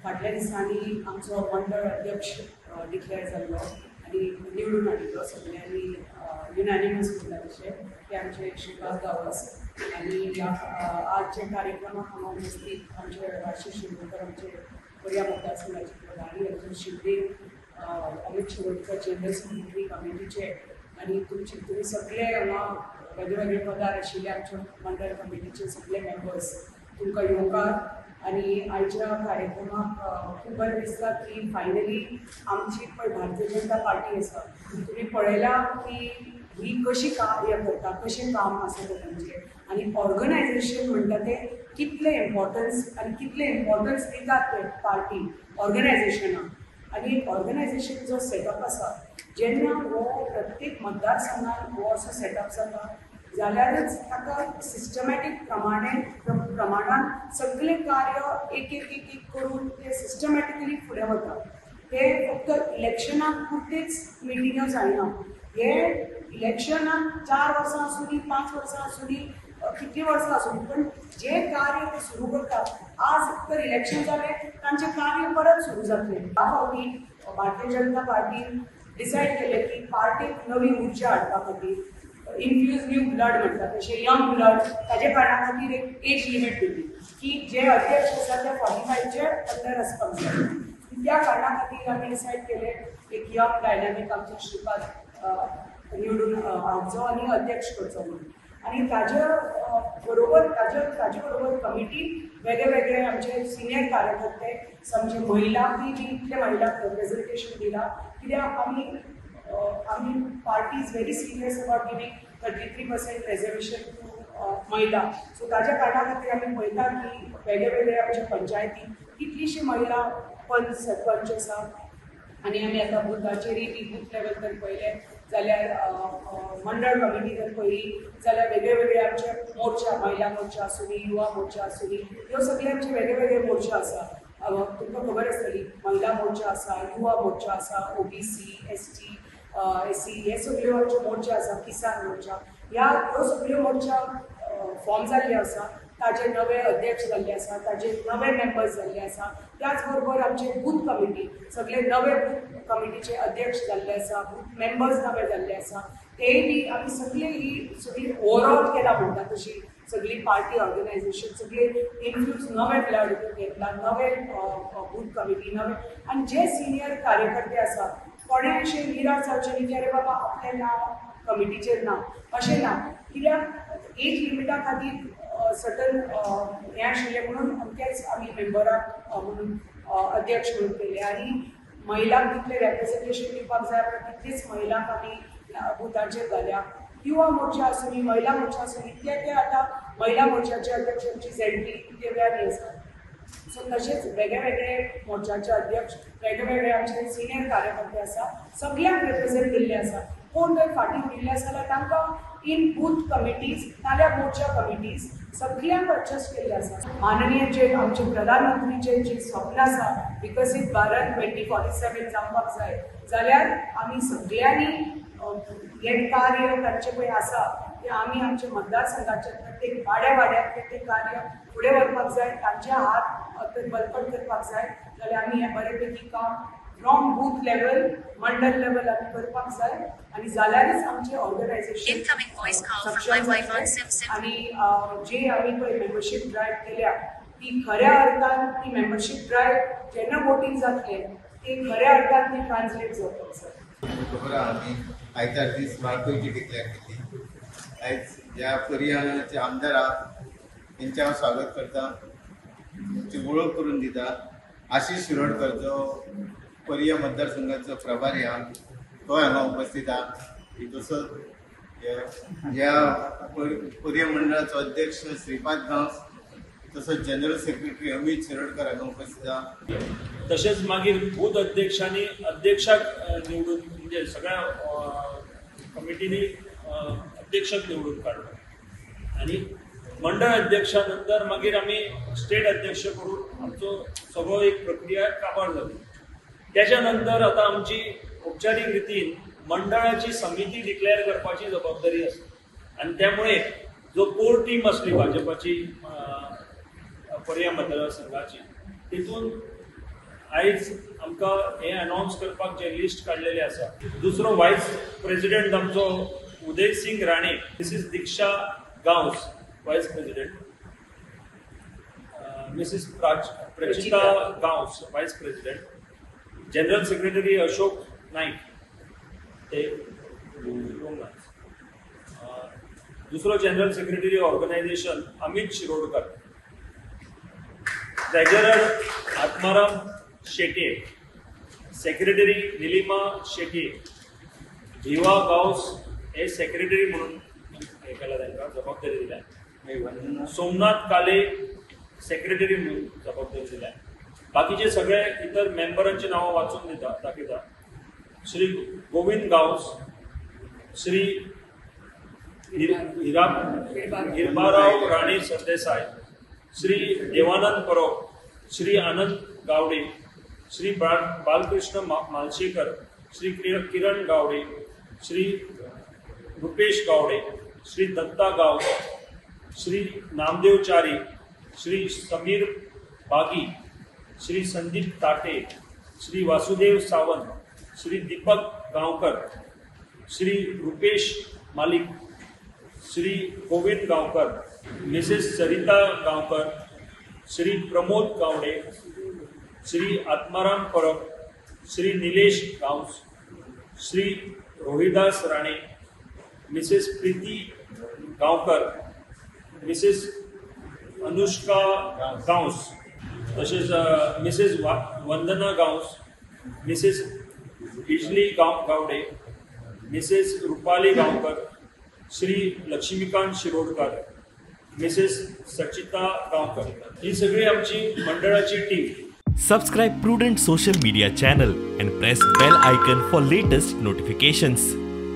फाटल्या दिसांनी आमचो मंडळ अध्यक्ष डिक्लेअर जाल्लो आनी निवडून हाडिल्लो सगळ्यांनी युनानिमस म्हणटा तशें ते आमचे श्रीपाद गांवस. आनी ह्या आजच्या कार्यक्रमाक हांगा उपस्थित आमचे आशिष शिरोडकर, आमचे पर्या मतदारसंघाचे प्रभारी अर्जुन शिंदे, अमित शिरोडकर जनरल सेक्रेटरी कमिटीचे, आनी तुमचे तुमी सगळे हांगा वेगळे वेगळे पदार आशिल्ले आमच्या मंडळ कमिटीचे सगळे मेंबर्स, तुमकां येवकार. आनी आयच्या कार्यक्रमाक खूब बरें दिसता की फायनली आमची पळय भारतीय जनता पार्टी आसा, तुमी पळयलां की ही कशी कार्य करता, कशें काम आसा तें तांचें, आनी ऑर्गनायजेशन म्हणटा तें कितलें इम्पॉर्टन्स आनी कितलें इम्पॉर्टन्स दितात ते पार्टी ऑर्गनायजेशनाक. आनी एक ऑर्गनायजेशन जो सेटअप आसा, जेन्ना हो प्रत्येक मतदारसंघान हो असो सेटअप जाता जाल्यारच ताका सिस्टमॅटीक प्रमाणान सगळें कार्य एक एक एक एक करून ते सिस्टमॅटिकली फुडें वता. ते फक्त इलेक्शनाक पुरतेच मिटिंग्यो जायना, हे इलेक्शनाक 4 वर्सां आसूं दी, 5 वर्सां आसूं दी, कितलीं वर्सां आसूं दी, पण जे कार्य ते सुरू करतात, आज तर इलेक्शन जालें तांचें कार्य परत सुरू जातलें. ह्या फावटी भारतीय जनता पार्टीन डिसायड केलें की पार्टीक नवी उर्जा हाडपा खातीर इन्फ्यूज न्यू ब्लड म्हणटा तशें यंग ब्लड, ताजे कारणा खातीर एक एज लिमीट दिली की जे अध्यक्ष आसा ते 45चे अंडर आसपाक जाय. त्या कारणा खातीर आमी डिसायड केलें एक यंग डायनामीक आमचे श्रीपाद निवडून हाडचो आनी अध्यक्ष करचो म्हणून. आनी ताजे बरोबर ताजे बरोबर कमिटी वेगळे वेगळे आमचे सिनियर कार्यकर्ते, आमचे महिला बी जी इतले महिलांक रिप्रेझेंटेशन दिलां, कित्याक आमी आमी party is very serious about giving 33% reservation to महिला. सो ताज्या कारणा खातीर आमी पळयता की वेगळे वेगळे आमच्या पंचायतीन कितलीशी महिला पंच सरपंच आसा, आनी आमी आतां बुथाचेरय बी बूथ लेवल जर पळयलें जाल्यार मंडळ कमिटी जर पळयली जाल्यार वेगळे वेगळे आमचे मोर्चा, महिला मोर्चा आसूं दी, युवा मोर्चा आसूं दी, ह्यो सगळे आमचे वेगळे वेगळे मोर्चा आसा. तुमकां खबर आसतली, महिला मोर्चा आसा, युवा मोर्चा आसा, OBC, ST, SC, हे सगळ्यो आमचे मोर्चा आसा, किसान मोर्चा, ह्यो सगळ्यो मोर्चा फॉर्म जाल्ले आसा, ताजे नवे अध्यक्ष जाल्ले आसा, ताजे नवे मेंबर्स जाल्ले आसा. त्याच बरोबर आमचे बूथ कमिटी सगळे नवे बूथ कमिटीचे अध्यक्ष जाल्ले आसा, बूथ मेंबर्स नवे जाल्ले आसा, तेय बी आमी सगळे ही सगळी ओवरऑल केला म्हणटा तशी सगळी पार्टी ऑर्गनायजेशन सगळे इन्फ्यूज नवे ब्लड घेतला, नवे बूथ कमिटी नवे, आनी जे सिनियर कार्यकर्ते आसा कोणें अशें निराश जावचें न्ही की अरे बाबा आपलें नांव कमिटीचेर ना, अशें ना, कित्याक एज लिमिटा खातीर सर्टन हें आशिल्लें म्हणून अमकेच आमी मेंबराक म्हणून अध्यक्ष म्हणून केले. आनी महिलांक तितलें रेप्रेझेंटेशन दिवपाक जाय म्हणून तितलीच महिलांक आमी बुथाचेर घाल्या. युवा मोर्चा आसूं दी, महिला मोर्चा आसूं दी, ते ते आतां महिला मोर्चाचे अध्यक्ष आमची झेडपी देवयानी आसा. सो तशेंच वेगळे वेगळे मोर्चाचे अध्यक्ष, वेगळे वेगळे आमचे सिनियर कार्यकर्ते आसा, सगळ्यांक रिप्रेझेंट केल्ले आसा. कोण जर फाटीं उरिल्ले आसा जाल्यार तांकां इन बूथ कमिटीज नाल्यार मोर्चा कमिटीज सगळ्यांक एडजस्ट केल्ले आसा. माननीय जे आमचे प्रधानमंत्रीचे जे स्वप्न आसा विकसीत भारत 2047 जावपाक जाय, जाल्यार आमी सगळ्यांनी हें कार्य तांचें पळय आसा तें आमी आमच्या मतदारसंघाच्या प्रत्येक वाड्या वाड्याक तें कार्य फुडें व्हरपाक जाय, तांचे हात बळकट करपाक जाय, जाल्यार आमी हें बरे पैकी काम from booth level Mandal level आमी करपाक जाय, आनी जाल्यारच आमचें ऑर्गनायजेशन आनी जे आमी पळय मेंबरशीप ड्रायव्ह केल्या ती खऱ्या अर्थान ती मेंबरशीप ड्रायव्ह जेन्ना वोटींग जातलें ती खऱ्या अर्थान ती ट्रान्सलेट जावपाक जाय. खबर आहा आमी आयतार दीस वाळपयची डिक्लेअर केली. आयज ज्या पर्याचे आमदार आहा तेंचें हांव स्वागत करता, तुमची वळख करून दिता. आशिष शिरोडकर जो पर्या मतदारसंघाचो प्रभारी आहा तो हांगा उपस्थित आहा. तसोच ह्या पर्या मंडळाचो अध्यक्ष श्रीपाद गांवस, तसोच जनरल सेक्रेटरी अमित शिरोडकर हांगा उपस्थित आहा. तशेंच मागीर बूथ अध्यक्षांनी अध्यक्षाक निवडून, म्हणजे सगळ्या कमिटींनी अध्यक्षाक निवडून काडलो, आनी मंडळ अध्यक्षा नंतर मागीर आमी स्टेट अध्यक्ष करून आमचो सगळो एक प्रक्रिया काबार जाली. त्याच्या नंतर आतां आमची औपचारीक रितीन मंडळाची समिती डिक्लेअर करपाची जबाबदारी आसा, आनी त्यामुळे जो कोर टीम आसली भाजपाची पर्या मतदारसंघाची, तितून आयज आमकां हें अनावन्स करपाक जें लिस्ट काडलेलें आसा. दुसरो वायस प्रेजिडेंट आमचो Uday Singh Rane, Mrs Diksha Gawas vice president, Mrs Prachita Gawas vice president, general secretary Ashok Naik ते दुसरो general secretary organisation Amit Shirodkar, treasurer Atmaram Shetye, secretary Nilima Shetye, Bhiva Gawas हे secretary म्हणून हे केला तांकां जबाबदारी दिल्या, सोमनाथ काले secretary म्हणून जबाबदारी दिल्या. बाकीचे सगळे इतर मेंबरांची नांवां वाचून दिता दाखयता. श्री गोविंद गांवस, श्री हिरबाराव राणे सरदेसाय, श्री देवानंद परब, श्री आनंद गावडे, श्री बालकृष्ण मालशेकर, श्री किरण गावडे, श्री रुपेश गावडे, श्री दत्ता गांवस, श्री नामदेव चारी, श्री समीर बागी, श्री संदीप ताटे, श्री वासुदेव सावंत, श्री दीपक गांवकर, श्री रुपेश मालिक, श्री गोविंद गांवकर, मिसेस सरिता गांवकर, श्री प्रमोद गावडे, श्री आत्माराम परब, श्री निलेश गांवस, श्री रोहिदास राणे, मिसेस प्रीती गांवकर, मिसेस अनुष्का गांवस, तशेंच मिसेस वंदना गांवस, मिसेस बिजली गावडे, मिसेस रुपाली गांवकर, श्री लक्ष्मीकांत शिरोडकर, मिसेस सचिता गांवकर. ही सगळी आमची मंडळाची team. Subscribe Prudent social media channel and press bell icon for latest notifications.